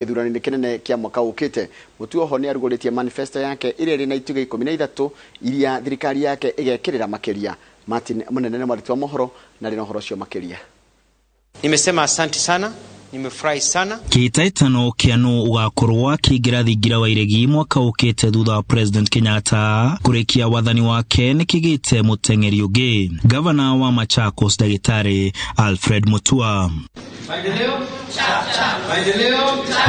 Gĩthurano-inĩ kĩnene kĩa mwaka ũkĩte. Mutua oho nĩ arugũrĩtie manifesto yake ĩrĩa ĩrĩ na itugĩ 13 iria thirikari yake ĩgekĩrĩra makĩria. Martin Mũnene nĩ mwandĩki wa mohoro na arĩ na ũhoro ũcio makĩria. Nimesema asante sana, nimefurahi sana. Kĩhĩtahĩtano kĩa nũ ũgakorwo akĩingĩra thingira wa iregi mwaka ũkĩte thutha wa President Kenyatta kũrĩkia wathani wake nĩkĩgĩte mũteng'eri ũngĩ, Gavana wa Machakos Ndagĩtarĩ Alfred Mutua.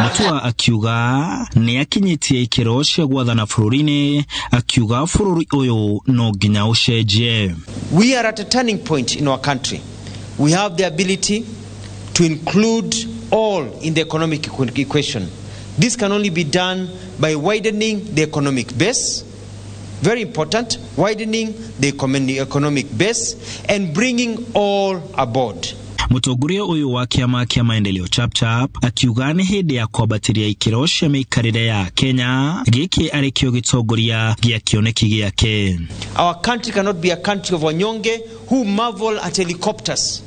Mutua akiuga nĩ akinyĩtie ikĩro cia gwathana bũrũri-inĩ, akiuga bũrũri ũyũ no nginya ũcenjie. We are at a turning point in our country. We have the ability to include all in the economic equation. This can only be done by widening the economic base. Very important, widening the economic base and bringing all aboard. Mũtongoria ũyũ wa kĩama kĩa maendeleo Chapchap akiuga nĩ hĩndĩ ya kwambatĩria ikĩro cia mĩikarĩre ya Kenya, gĩkĩ arĩ kĩo gĩtongoria gĩa kĩoneki gĩake. Our country cannot be a country of wanyonge who marvel at helicopters.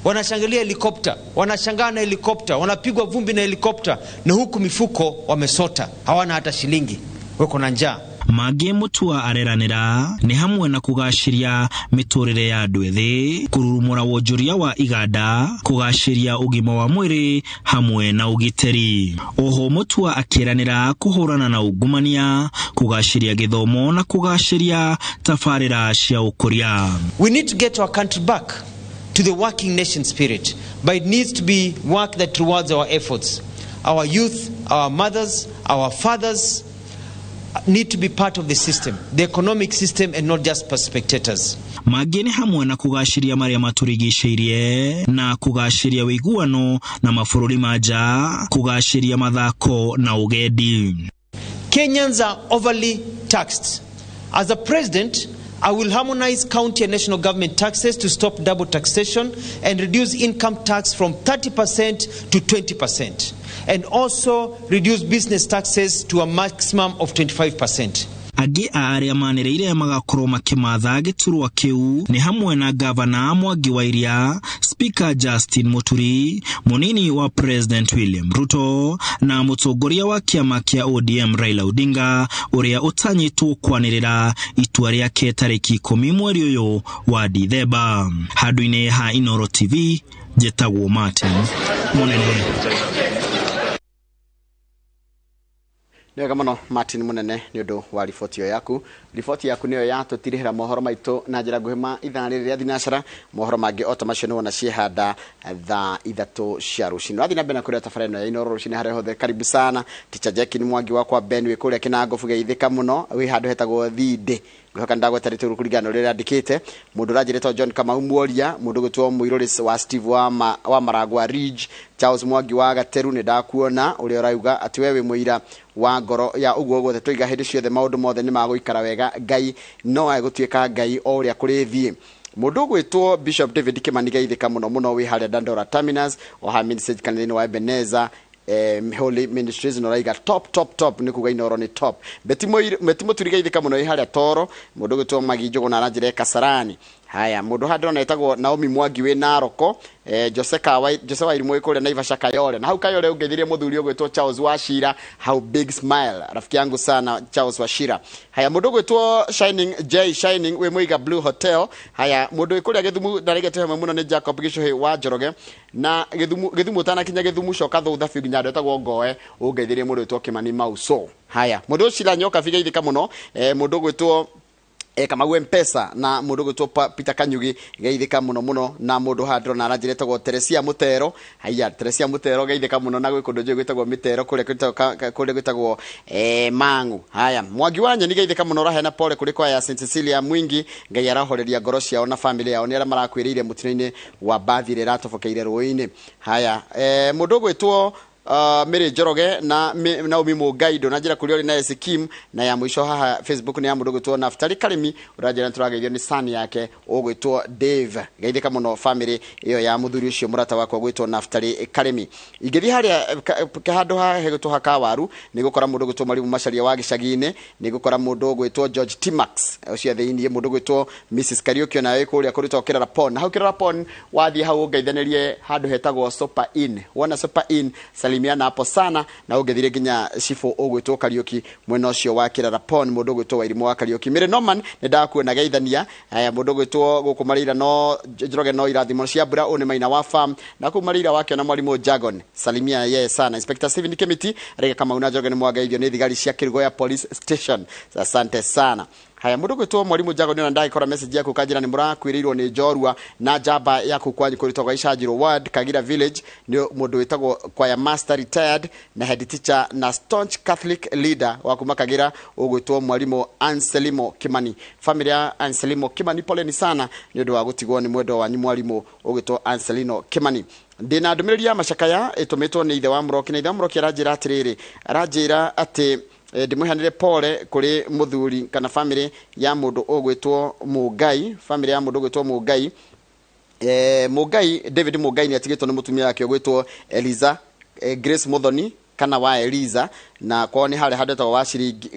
Wanashangilia helikopta, wanashangaa na helikopta, wanapigwa vumbi na helikopta, na huku mifuko wamesota, hawana hata shilingi, wako na njaa. Mangĩ Mutua areranĩra nĩ hamwe na kũgacĩria mĩtũrĩre ya andũ ethĩ, kũrurumũra wonjoria wa iganda, kũgacĩria ũgima wa mwĩrĩ hamwe na ũgitĩri. Oho Mutua akĩranĩra kũhũrana na ungumania, kũgacĩria gĩthomo na kũgacĩria tabarĩra cia ũkũria. We need to get our country back to the working nation spirit, but it needs to be work that rewards our efforts. Our youth, our mothers, our fathers need to be part of the system, the economic system, and not just spectators. Mangĩ nĩ hamwe na kũgacĩria marĩa matũrigicĩirie na kũgacĩria ũiguano na mabũrũri ma nja, kũgacĩria mathako na ũgendi. Kenyans are overly taxed. As a president, I will harmonize county and national government taxes to stop double taxation and reduce income tax from 30% to 20%, and also reduce business taxes to a maximum of 25%. Angĩ a arĩa manĩrĩire magakorwo makĩmatha gĩturwa kĩu nĩ hamwe na Gavana Mwangi wa Iria, Speaker Justin Muturi, mũnini wa President William Ruto na mũtongoria wa kĩama kĩa ODM Raila Odinga, ũrĩa ũtanyĩtwo kwanĩrĩra itua rĩake tarĩki 10 mweri ũyũ wa Dithemba. Handũ-inĩ ha Inooro TV, njĩtagwo Martin Mũnene. Nĩ wega mũno Martin Mũnene nĩ ũndũ wa riboti ĩyo yaku. Riboti yaku nĩyo yatũtirihĩra mohoro maitũ na njĩra nguhĩ ma ithaa rĩrĩ rĩa thinacara. Mohoro mangĩ o ta macio nĩ wona ciĩhanda thaa 3 cia rũcinĩ. Ũrathiĩ na mbere na kũrĩa tabarĩra ĩno ya Inooro rũcinĩ harĩa hothe. Karibu sana Teacher Jackie Mwangi wakwa Ben wĩ kũrĩa Kĩnango geithĩka mũno, wĩ handũ hetagwo Thindĩ. Ngwĩhoka nĩndagweta rĩtwa kũringana na ũrĩa rĩandĩkĩte. Mũndũ ũranjĩrĩtwo John Kamau Mworia, mũndũ ũgwĩtwo Mũirũrĩ wa Steve wa Maragwa Ridge, Charles Mwangi wa Gateru, nĩ ndakuona ũrĩa ũrauga atĩ we wĩ mũira wa ngoro ya ũguo guothe tũiga hĩndĩ ciothe maũndũ mothe nĩ magũikara wega, Ngai no agũtuĩka Ngai o ũrĩa kũrĩthiĩ. Mũndũ ũgwĩtwo Bishop David Kimani geithĩka mũno mũno wĩ harĩa Dandora Terminus o ha Ministries kanitha-inĩ wa Ebenezer Holy Ministries, na ũraiga top top top, nĩ kuga Inooro nĩ top. Beti Mũturi geithĩka mũno wĩ harĩa Toro. Mũndũ ũgwĩtwo Magi Njũgũna aranjĩra Kasarani. Haya, mũndũ haha ndĩrona etagwo Naomi Mwangi wĩ Naroko, Jose Kawai, Jose Wairimu wĩ kũrĩa Naivasha Kayole. Na hau Kayole ũngeithirie mũthuri ũgwĩtwo Charles Wachira, hau big smile, rafiki yangu sana Charles Wachira. Haya, mũndũ ũgwĩtwo Shining J Shining wĩ Muiga Blue Hotel. Haya, mũndũ wĩ kũrĩa Gĩthumu ndarĩgete hamwe mũno nĩ Jacob Gĩcũhĩ wa Njoroge. Na Gĩthumu ũtanakinya Gĩthumu coka thutha biũ nginya handũ hetagwo Ngoe, ũngeithirie mũndũ ũgwĩtwo Kimani Mauso. Haya, mũndũ ũcio Sheila Nyoka bigeithĩka mũno, mũndũ ũgwĩtwo Kamau Mpesa na mũndũ ũgwĩtwo Peter Kanyugi geithĩka mũno mũno, na mũndũ haha ndĩrona aranjĩra etagwo Teresia Mũtero. Haya, Teresia Mũtero geithĩka mũno, na gwĩ kũndũ njũĩ gwĩtagwo Mĩtero kũrĩa gwĩtagwo Mang'u. Haya, Mwangi wa Nyeni geithĩka mũno, ũraheana pole kũrĩ kwaya Saint Cecilia Mwingi, Ngai arahoreria ngoro ciao na family yao nĩ arĩa marakuĩrĩire mũtino-inĩ wa mbathi ĩrĩa ĩratobokeire rũĩ-inĩ. Haya, mũndũ ũgwĩtwo Mary Njoroge na Naomi Mũngai ndũnanjĩra kũrĩa ũrĩ na Esikim, na ya mũico haha Facebook nĩ ya mũndũ ũgwĩtwo Naftali Karimi, ũranjĩra nĩtũrageithio nĩ son yake ũgwĩtwo Dave. Geithĩka mũno family ĩyo ya mũthuri ũcio mũrata wakwa ũgwĩtwo Naftali Karimi. Ingĩthiĩ harĩa handũ ha hegwĩtwo ha Kawaru, nĩngũkora mũndũ ũgwĩtwo Marimu Macharia wa gĩcagi-inĩ, nĩngũkora mũndũ ũgwĩtwo George Timax ũcio thĩiniĩ, mũndũ ũgwĩtwo Mrs Kariũki onawe wĩ kũrĩa kũrĩtwo Kĩrara Pond. Na hau Kĩrara Pond wathiĩ hau ũngeithanĩrie handũ hetagwo Super Inn. Wona Super Inn, Salimiana hapo sana na ũngĩthire nginya cibũ ũgwĩtwo Kariuki mwena ũcio wa Kĩrara Pond, mũndũ ũgwĩtwo Wairimũ wa Kariuki. Mary Norman nĩ ndakuona geithania. Haya, mũndũ ũgwĩtwo gũkũ Marĩira no Njoroge no irathimo cia mbura, ũyũ nĩ Maina wa farm na kũu Marĩira wakĩona mwarimũ Jagon, salimia yeye sana. Inspector Stephen Kimiti arĩga Kamau na Njoroge nĩ mwageithio nĩ thigari cia Kĩrugoya Police Station, asante sana. Haya, mũndũ gwĩtwo mwarimũ Jago nĩ ndagĩkora message yaku kanjĩra nĩ mũrakuĩrĩirwo nĩ njorua na njamba yaku kwanyu kũrĩtwo gwa Icanjirũ Ward, Kagira Village. Nĩ mũndũ wĩtagwo choir master retired na head teacher na staunch Catholic leader wa kuma Kagira ũgwĩtwo mwarimũ Anselimo Kimani. Family ya Anselimo Kimani, poleni sana nĩ ũndũ wa gũtigwo nĩ mwendwa wanyu mwarimũ ũgwĩtwo Anselino Kimani. Ndĩna ndũmĩrĩri ya macakaya ĩtũmĩtwo nĩ ithe wa Mũroki, na ithe wa Mũroki aranjĩra atĩrĩrĩ, aranjĩra atĩ ndĩmũheanĩre pole kũrĩ mũthuri kana family ya mũndũ ũgwĩtwo Mũngai, family ya mũndũ ũgwĩtwo Mũngai. Mũngai David Mũngai nĩ atigĩtwo nĩ mũtumia wake ũgwĩtwo Eliza, Grace Muthoni kana wa Eliza, na kwao nĩ harĩa handũ wa ciringi,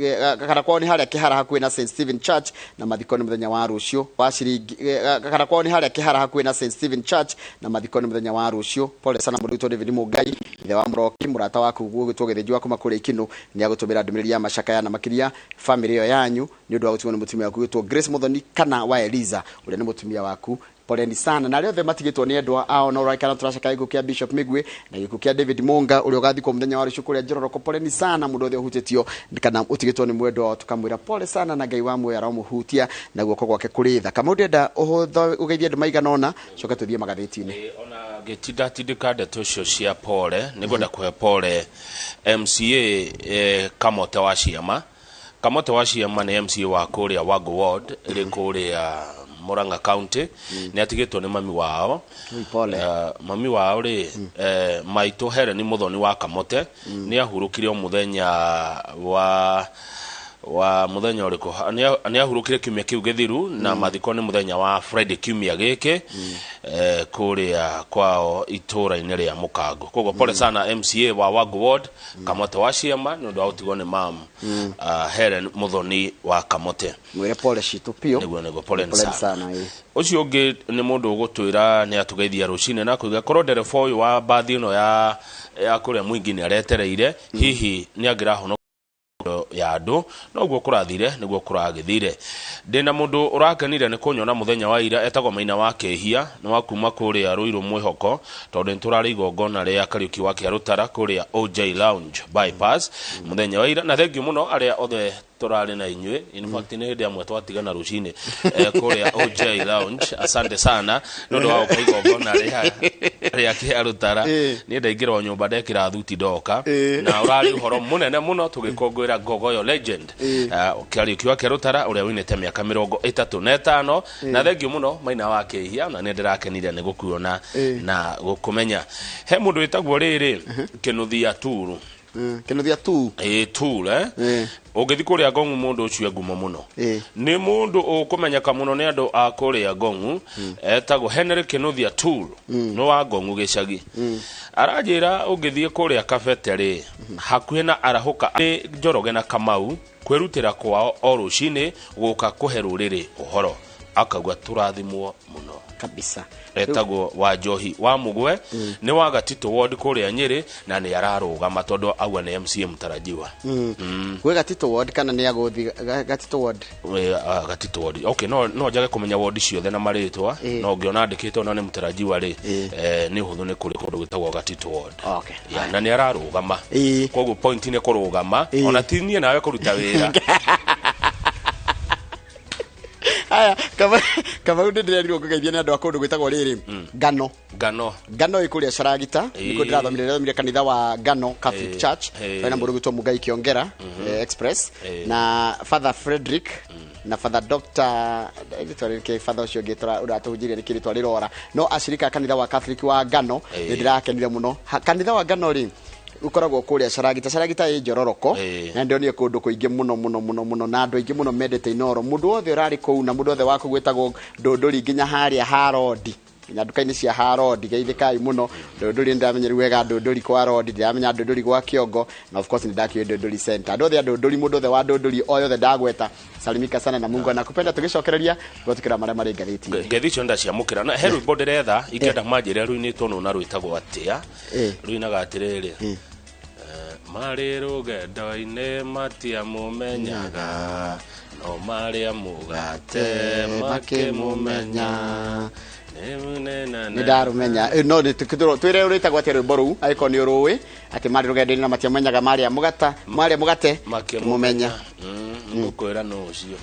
kana kwao nĩ harĩa Kĩhara hakuhĩ na St Stephen Church, na mathiko nĩ mũthenya wa rũciũ wa ciringi, kana kwao nĩ harĩa Kĩhara hakuhĩ na St Stephen Church, na mathiko nĩ mũthenya wa rũciũ. Pole sana mũndũ witũ David Mũngai, ithe wa Mũroki, mũrata waku ũgwĩtwo Gĩthĩnji wa kuma kũrĩa Ikinũ nĩ agũtũmĩra ndũmĩrĩri ya macakaya na makĩria family ĩyo yanyu nĩ ũndũ wa gũtigwo nĩ mũtumia waku wĩtwo Grace Muthoni kana wa Eliza ũrĩa nĩ mũtumia waku. Poleni sana na arĩa othe matigĩtwo nĩ endwa ao no raikara tũracakaya gĩkuũ kĩa Bishop Migwe na gĩkuũ kĩa David Munga ũrĩa ũgathikwo mũthenya wa rũciũ kũrĩa Njororoko. Poleni sana mũndũ othe ũhutĩtio kana ũtigĩtwo nĩ mwendwa wao, tũkamwĩra pole sana na Ngai wa muoyo aromũhutia na guoko gwake kũrĩ tha. Kamau, ndĩrenda ũgeithie andũ maigana ũna, coke tũthiĩ magathĩti-inĩ. Ona ngĩtindatindĩka ndeto icio cia pole, nĩ ngwenda kũhe pole MCA Kamote wa Ciama. Kamote wa Ciama nĩ MCA wa kũrĩa Wangu Ward ĩrĩ kũrĩa Murang'a County, nĩ atigĩtwo nĩ mami wao. Ui, pole. Mami wao rĩ, maitũ Helen Muthoni wa Kamote nĩ ahurũkire o mũthenya wa mũthenya ũrĩkũ, nĩ ahurũkire kiumia kĩu gĩthiru, na mathiko nĩ mũthenya wa Friday kiumia gĩkĩ, kũrĩa kwao itũũra-inĩ rĩa Mũkango. Koguo pole sana MCA wa Wangu Ward Kamote wa Ciama nĩ ũndũ wa gũtigwo nĩ mam, Helen Muthoni wa Kamote. Mwĩre pole citũ biũ. Nĩguo, pole Pole sana. sana, ĩ. Ũcio ũngĩ nĩ mũndũ ũgũtwĩra nĩ atũgeithia rũcinĩ na kuiga korwo ndereba ũyũ wa mbathi ĩno ya kũrĩa mũingĩ nĩ aretereire, hihi nĩ angĩrahonoka ya andũ. Noguo kũrathire nĩguo kũragĩthire. Ndĩna mũndũ ũrakenire nĩ kũnyona mũthenya wa ira, etagwo Maina wa Kĩhia, nĩ wa kuma kũrĩa Rũirũ Mwĩhoko, tondũ nĩ tũrarĩ igongona rĩa Kariũki wa Kĩarũtara kũrĩa OJ Lounge Bypass mũthenya wa ira, na thengiũ mũno arĩa othe tũrarĩ na inyuĩ. In fact, nĩ hĩndĩ amwe twatigana rũcinĩ, kũrĩa OJ Lounge. Asante sana nĩ ũndũ wa gũka igongona rĩa Kĩarũtara. Niĩ ndaingĩra o nyũmba, ndekĩra thuti, ndoka, na ũrarĩ ũhoro mũnene mũno tũgĩkũngũĩra Ngogoyo legend, Kariũki wa Kĩarũtara ũrĩa winĩte mĩaka 35. Na thengiũ mũno Maina wa Kĩhia, na nĩ ndĩrakenire nĩ gũkuona na gũkũmenya. He mũndũ wĩtagwo rĩrĩ Kĩnuthia Turu. Kĩnuthia tu. Ĩ, Turu, eh? Ũngĩthiĩ kũrĩa Ngong'u, mũndũ ũcio e ngumo mũno, nĩ mũndũ ũkũmenyeka mũno nĩ andũ a kũrĩa Ngong'u, etagwo Henry Kĩnuthia Turu, nĩ wa Ngong'u gĩcagi. Aranjĩra ũngĩthiĩ kũrĩa Kabete rĩ, hakuhĩ na Arahũka, nĩ Njoroge na Kamau kwĩrutĩra kwao o rũcinĩ gũka kũhe rũrĩrĩ ũhoro, akauga tũrathimwo mũno. Kabisa. Etagwo wa Njohi wa Mugwe, nĩ wa Gatitũ Ward kũrĩa Nyĩrĩ, na nĩ ararũgama tondũ auga nĩ MCA mũtarajiwa. Gwĩ Gatitũ Ward kana nĩ agũthi Gatitũ Ward? Gatitũ Ward, okay, no njage kũmenya ward ciothe na marĩtwa, no ngĩona andĩkĩtwo na nĩ mũtarajiwa rĩ, nĩ ũhũthũ, nĩ kũrĩ kũndũ gwĩtagwo Gatitũ Ward. Yeah, na nĩ ararũgama. Koguo point nĩ kũrũgama, ona ti niĩ nawe kũruta wĩra. Aya, Kamau, nĩ ndĩrerirwo ngũgeithia nĩ andũ a kũndũ gwĩtagwo rĩrĩ Ngano. Ngano. Ngano ĩ kũrĩa Caragita. Nĩkuo ndĩrathomire kanitha wa Ngano Catholic Church. Kwĩna mũndũ gwĩtwo Mũngai Kĩongera, Express, na Father Frederick na Father Dr. rĩtwa rĩrĩkĩ, Father ũcio ũngĩ ũratũhunjĩria nĩkĩ rĩtwa rĩrora, no acirika a kanitha wa Catholic wa Ngano. Nĩ ndĩrakenire mũno. Kanitha wa Ngano rĩ, ũkoragwo kũrĩa Caragita. Caragita ĩ Njororoko. Na ndĩronire kũndũ kũingĩ mũno mũno mũno mũno na andũ aingĩ mũno mendete Inoro. Mũndũ wothe ũrarĩ kũu na mũndũ wothe wa kũu gwĩtagwo Ndũndũri nginya harĩa Harodi, nginya nduka-inĩ cia Harodi, geithĩkai mũno. Ndũndũri nĩndamenyeru wega, Ndũndũri kwa Rodi ndĩramenya, Ndũndũri gwa Kĩongo, na of course nĩndakĩũĩ Ndũndũri Center. Andũ othe a Ndũndũri, mũndũ wothe wa Ndũndũri o yothe ndagweta, salimika sana na Mungu anakupenda. Tũgĩcokereria gwatukĩra marĩa marĩ ngathĩti-inĩ. Ngethi icio ndaciamũkĩra, na he rwĩmbo ndĩretha ingĩenda manjĩre ruinĩtwo nũ na rwĩtagwo atĩa. Ruinaga atĩrĩrĩ. Marĩ rũgendo-inĩ matiamũmenyaga, no marĩa mũgate makĩmũmenya. Nĩ ndarũmenya. No twĩre rwĩtagwo atĩa rwĩmbo rũu, angĩkorwo nĩ ũrũĩ atĩ marĩ rũgendo-inĩ na matiamenyaga, marĩa mũgata, marĩa mũgate makĩmũmenya. Ngũkwĩra no ũcio.